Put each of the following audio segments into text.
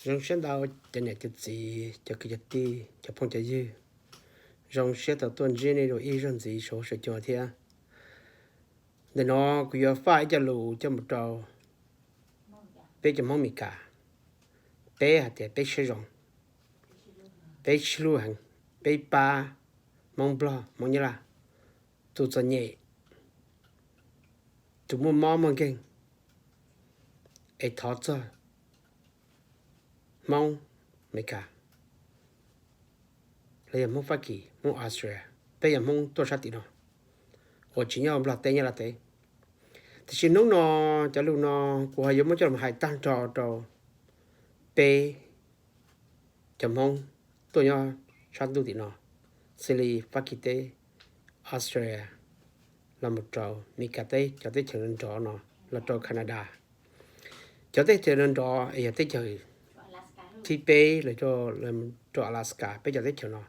Zoo siab ntau cov niam cov txiv, cov kwv cov tij, cov phooj cov ywg. Zoo siab tau tuaj ntsib nej dua ib zaug ntxiv saum huab saum cua thiab. Ntawm no kuv yuav faj ib co lus coj mus rau peb cov Hmoob Meskas. Peb hais tias peb siab zoo, peb sib hlub heev, peb pab Hmoob Nplog, Hmoob Nyab Laj, tus txom nyem, tus muaj mob muaj nkeeg, es thov txog Hmoob Meskas, los yog Hmoob Fab Kis, Hmoob Australia, peb yog Hmoob tuaj sab tim no uas tsis nyob Nplog teb Nyab Laj teb. Tiam sis hnub no cov lus no kuv ho yuav muab coj los hais tag nrho rau peb cov Hmoob tuaj nyob sab ntuj tim no, xws li Fab Kis teb, Australia, los mus rau Meskas teb, cov teb chaws nrov no, los rau Canada. Cov teb chaws nrov es yog teb chaws thib peb los rau Alaska, peb cov teb chaws no.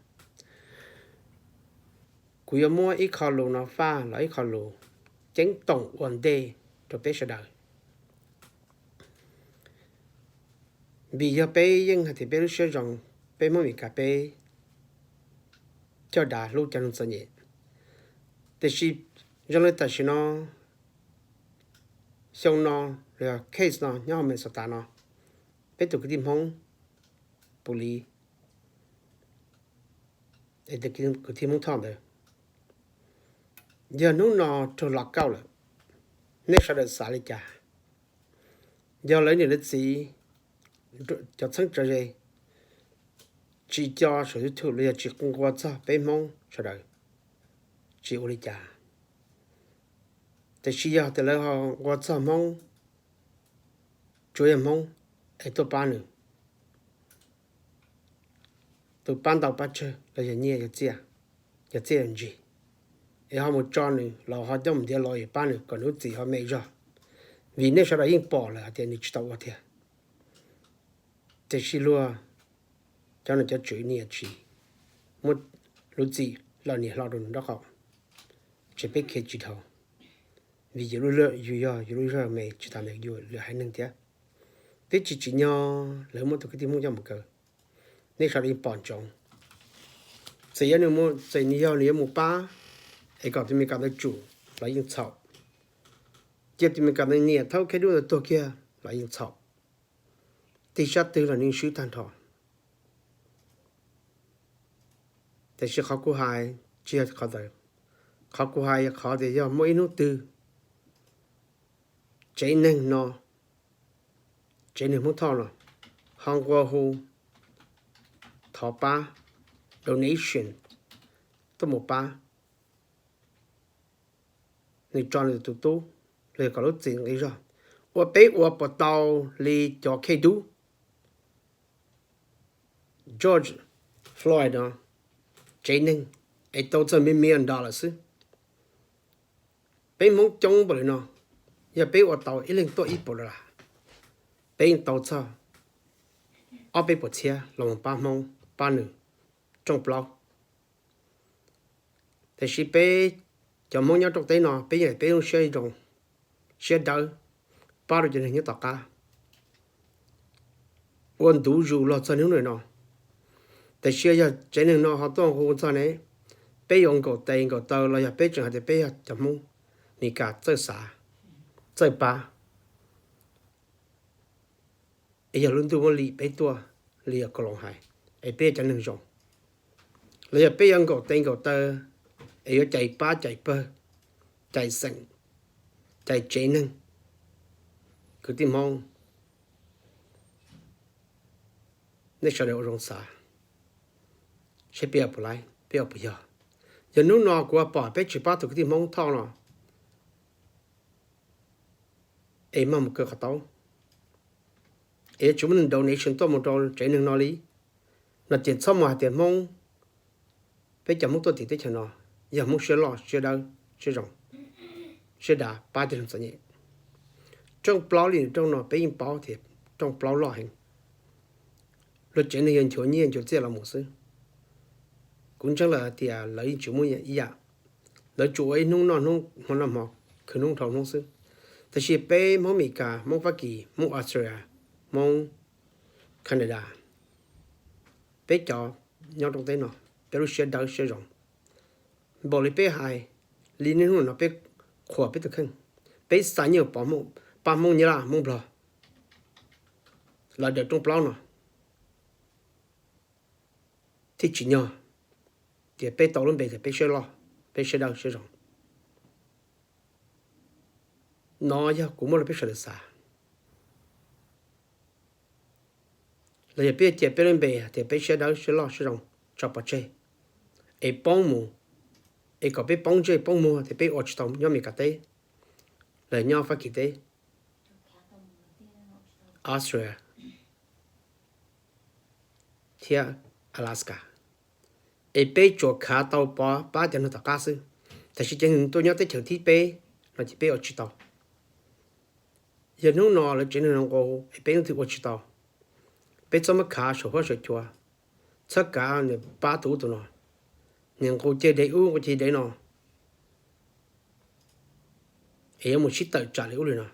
Kuv yuav muab ib qho lus no faj los ib qho lus ceeb toom ua ntej rau peb sawv daws. Vim yog peb yeej hais tias peb lub siab zoo, peb Hmoob Meskas peb coj dav hlub cov neeg txom nyem. Tiam sis zoo li tam sim no, xyoo no, los yog case no nyob hauv Minnesota no, peb tus kwv tij Hmoob Pus Lis, es tus kwv tij Hmoob Thoj ntawd, yog hnub no raug lockout lawm, nej sawv daws xav li cas? Yog lawv niam lawv txiv, cov txheeb tsa ze tsis co saum YouTube los yog tsis nqua txog peb Hmoob sawv daws, tsis ua li cas. Tiam sis yog tias lawv ho nqua txog Hmoob, tsuas yog Hmoob, es tuaj pab nws, tus pab ntau pab tsawg los yog nyiaj yog txiaj, yog txiaj yog ntsig, es ho mus tso nws los ho coj mus ntiav los es pab nws kom nws lub txim ho me zog, vim nej sawv daws yeej pom lawm hais tias nws tsis tau ua tiag. Tiam sis luag cov nom cov tswv niam tsis muab lub txim los niam hlo rau nws nraub qaum, ces peb khiav tsis dhau, vim yus lub, yus yog yus lub zog me tsis tas ntawd yus lwm haiv neeg thiab. Peb tsis tsim nyog lawv muab tus kwv tij Hmoob coj mus kaw, nej sawv daws yeej pom ntsoov. Txawm yog nws, txawm yog nws yuav mus pab es kom tus Meskas ntawd tsum los yeej txhaum, cia tus Meskas ntawd niam thaub khej dub ntawd tuag kiag los yeej txhaum, tij sab twg los nws swb tag nrho. Tiam sis qhov kuv hais tsis yog qhov ntawd, qhov kuv hais yog qhov tias yog muaj ib hnub twg tsev neeg no, tsev neeg Hmoob Thoj no ho nqua hu thov pab, donation, tuaj mus pab, nws tso nws tus tub los yog kom lub txim nqi zog, ua peb ua puas tau li cov khej dub George Floyd no tsev neeg es tau txog million dollar xwb. Peb Hmoob coob npaum li no, yog peb ua tau ib leeg tuaj ib puas dollar, peb yeej tau txog ob peb puas txhiab los mus pab Hmoob, pab nws rooj plaub. Tiam sis peb cov Hmoob nyob rooj teb no peb yeej peb lub siab zoo, siab dawb, pab rau cov neeg nyob tom qab ua ntu zus los txog niaj hnub no. Tiam sis yog tsev neeg no ho tuaj hu txog ne, peb yuav nkaum tes nkaum taw los yog peb tseem hais tias peb yog cov Hmoob Meskas txawj xav, txawj pab, es yog lub ntuj muab lim peb tuaj li yog Kaus Loos hais, es peb yog cov neeg zoo, los yog peb yuav nkaum tes nkaum taw es yuav cais pab cais pawg, cais xeem, cais tsev neeg. Kwv tij Hmoob, nej sawv daws ua zoo xav seb peb ua puas laib, peb ua puas yog. Yog hnub no kuv pom peb tsis pab tus kwv tij Hmoob Thoj no, es maj mus kaw qhov taub, es yuav tsum muaj neeg donation tuaj mus rau tsev neeg no li, no ces txhob mus hais tias Hmoob, peb cov Hmoob tuaj tim teb chaws no yog Hmoob siab loj siab dawb siab zoo, siab dav pab tib neeg txom nyem. Rooj plaub li nws rooj no peb yeej paub tias rooj plaub loj heev, luag tsev neeg yog nchuav nyiaj nchuav txiaj los mus xwb. Kuv ntseeg lawm hais tias lawv yeej tsis muaj ib yam, lawv tsuas ua ib hnub noj hnub, hmo noj hmo, khwv hnub dhau hnub xwb. Tiam sis peb Hmoob Meskas, Hmoob Fab Kis, Hmoob Australia, Hmoob Canada, peb cov nyob roob teb no, peb lub siab dawb siab zoo. Npaum li peb hais, li niaj hnub no peb qhuas peb tus kheej, peb xa nyiaj pab Hmoob Nyab Laj Hmoob Nplog los daws rooj plaub no thiaj tsim nyog tias peb tau lub npe tias peb siab loj, peb siab dawb siab zoo. No yog kuv muab rau peb sawv daws xav. Los yog peb cia peb lub npe tias peb siab dawb siab loj siab zoo tso pov tseg, es poob mus, es kom peb poob ntsej poob muag tias peb ua tsis tau nyob Amelikas teb, los nyob Fab Kis teb, Australia thiab Alaska, es peb tsuas khav tau pab cov neeg tom qab xwb, tiam sis cov neeg tuaj nyob teb chaws thib peb no ces peb ua tsis tau. Yog hnub no lawv tsev neeg no nqua hu es peb leej twg ua tsis tau, peb txhob muab khav saum huab saum cua, txhob kav niag pab tus ub tus no, niag nqus ceg dev ub nqus ceg dev no, es yuav mus sib tawm tsam li ub li no,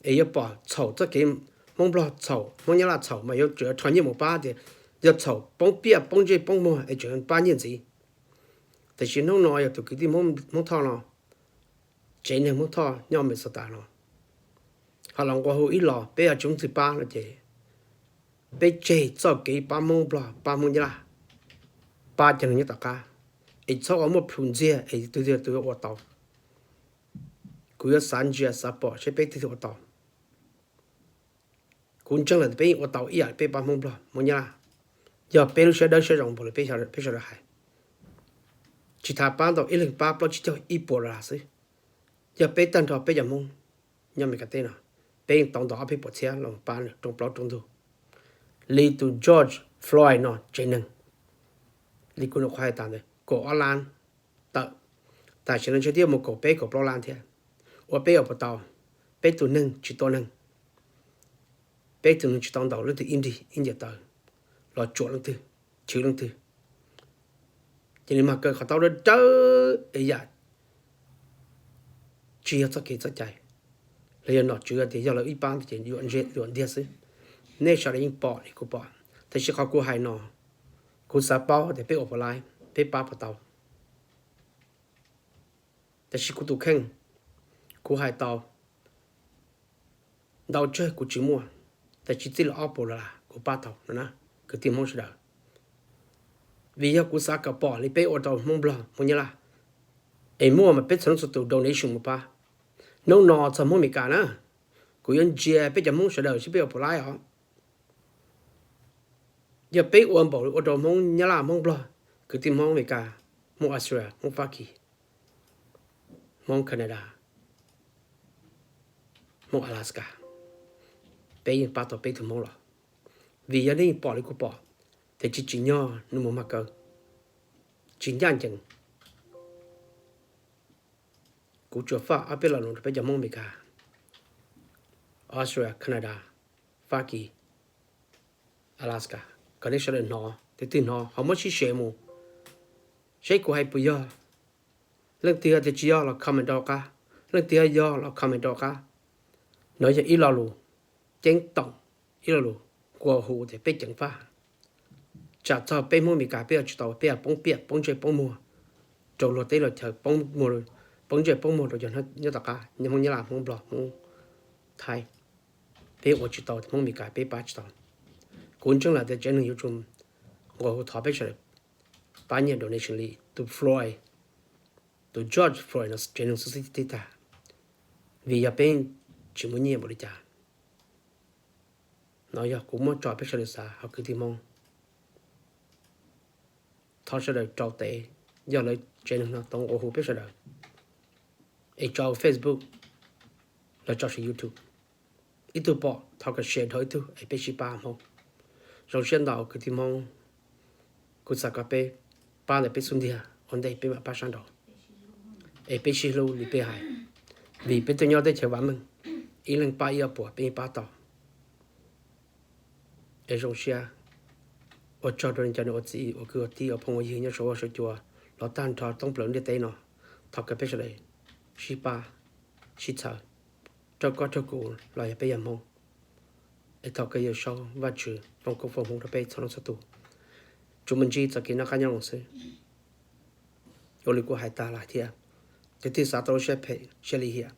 es yuav pom txhaum txoj kev Hmoob Nplog txhaum Hmoob Nyab Laj txhaum mas yuav tsum rho nyiaj mus pab tias yog txhaum poob piaj poob ntsej poob muag es tseem pab nyiaj ntxiv. Tiam sis hnub no yog tus kwv tij Hmoob Thoj no, tsev neeg Hmoob Thoj nyob Minnesota no, ho los nqua hu ib los peb yog tsis muaj leej twg pab no ces peb tseg txoj kev pab Hmoob Nplog pab Hmoob Nyab Laj, pab cov neeg nyob tom qab, es txhob ua muaj plhus ntxiag es tus twg tus ua tau. Kuv yuav xav ntsia xav pom seb peb twg ua tau. Kuv ntseeg lawm tias peb yeej ua tau ib yam peb pab Hmoob Nplog Hmoob Nyab Laj, yog peb lub siab dawb siab zoo npaum li peb sawv daws hais. Tsis tas pab ntau ib leeg pab plaub tsib caug ib puas dollar xwb. Yog peb tag nrho peb cov Hmoob nyob Amelikas teb no, peb yeej tau ntau ob peb puas txhiab los pab nws rooj plaub rooj ntug. Li tus George Floyd no tsev neeg, li kuv nyuam qhuav hais tas ntawd kaum ob lab tawm, tam sim no ntshe twb yuav mus kaum peb kaum plaub lab thiab. Ua peb ua puas tau, peb tus neeg tsis tua neeg, peb tus neeg tsis tau ntaus leej twg ib nrig ib nce taw los tsuam leej twg, chwv leej twg. Ces nws mag kaw qhov taub dawb dawb es yam tsis yog txoj kev txoj cai, los yog nom tswv tias yog lawv ib pab ces yuam ntiag xwb. Nej sawv daws yeej pom li kuv pom, tiam sis qhov kuv hais no, kuv xav paub tias peb ua puas laib, peb pab puas tau. Tiam sis kuv tus kheej, kuv hais tau ntau tsawg kuv tsis muaj, tiam sis txij li ob puas dollar kuv pab tau no na, kwv tij Hmoob sawv daws. Vim yog kuv xav kom pom li peb ua rau Hmoob Nplog Hmoob Nyab Laj, es muaj mas peb txhua leej txhua tus donation mus pab. Hnub no txog Hmoob Amelikas na, kuv yuav ntsia peb cov Hmoob sawv daws seb peb ua puas laib os. Yog peb ua npaum li ua rau Hmoob Nyab Laj Hmoob Nplog, kwv tij Hmoob Amelikas, Hmoob Australia, Hmoob Fab Kis, Hmoob Canada, Hmoob Alaska, peb yeej pab tau peb tug Hmoob los. Vim yog nej yeej pom li kuv pom, tias tsis tsim nyog nws mus mag kaw, tsis ncaj ncees. Kuv tsuas faj ob peb lo lus rau peb cov Hmoob Amelikas, Australia, Canada, Fab Kis, Alaska, kom nej sawv daws hnov, tus twg hnov ho muab sib share mus, seb kuv hais puas yog. Leej twg tias tsis yog los comment rau qab, leej twg yog los comment rau qab. No yog ib lo lus ceeb toom, ib lo lus nqua hu tias peb ceev faj. Tsam txog peb Hmoob Amelikas peb ua tsis tau, peb yuav poob piam poob ntsej poob muag rau luag teb luag chaw, poob ntsej poob muag rau cov nyob tom qab, Hmoob Nyab Laj, Hmoob Nplog, Hmoob Thaib. Peb ua tsis tau, Hmoob Amelikas peb pab tsis tau. Kuv ntseeg lawm tias tsev neeg yuav tsum nqua hu thov peb sawv daws pab nyiaj donation li tus Floyd, tus George Floyd no tsev neeg xub xub tib tag, vim yog peb tsis muaj nyiaj npaum li cas. No yog kuv muab tso peb sawv daws xav, ho kwv tij Hmoob, thov sawv daws rau tes, yog lawv tsev neeg no tau nqua hu peb sawv daws, es tso Facebook los tso saum YouTube, ib tug pom thov kom share dhau ib tug es peb sib pab Hmoob. Zoo siab ntau kwv tij Hmoob, kuv xav kom peb pab ntawm peb xub ntiag ua ntej peb mam pab sab nraud, es peb sib hlub li peb hais, vim peb tuaj nyob teb chaws vam meej, ib leeg pab ib ob puas peb yeej pab tau. Es zoo siab, ua tsaug rau cov niam ua txiv ua kwv ua tij ua phooj ua ywg nyob saum huab saum cua los tag nrho thoob plaws ntiaj teb no, thov kom peb sawv daws sib pab sib txhawb, raug koj raug kuv los yog peb yog Hmoob. Es thov koj Yawm Saub Vajtswv foom koob foom hmoov rau peb txhua leej txhua tus, tsuas mus ntsib txoj kev noj qab nyob zoo xwb. Ua li kuv hais tag lawm thiab, ces twb xav tau lub siab phem siab lim hiam,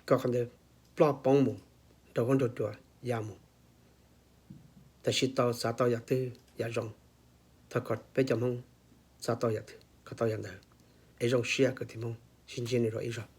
kom qhov ntawd ploj poob mus, nraug huab nraug cua ya mus. Tab sis tau xav tau yam twg yam zoo, thov kom peb cov Hmoob xav tau yam twg kom tau yam ntawd. Es zoo siab kwv tij Hmoob, sib ntsib dua ib zaug.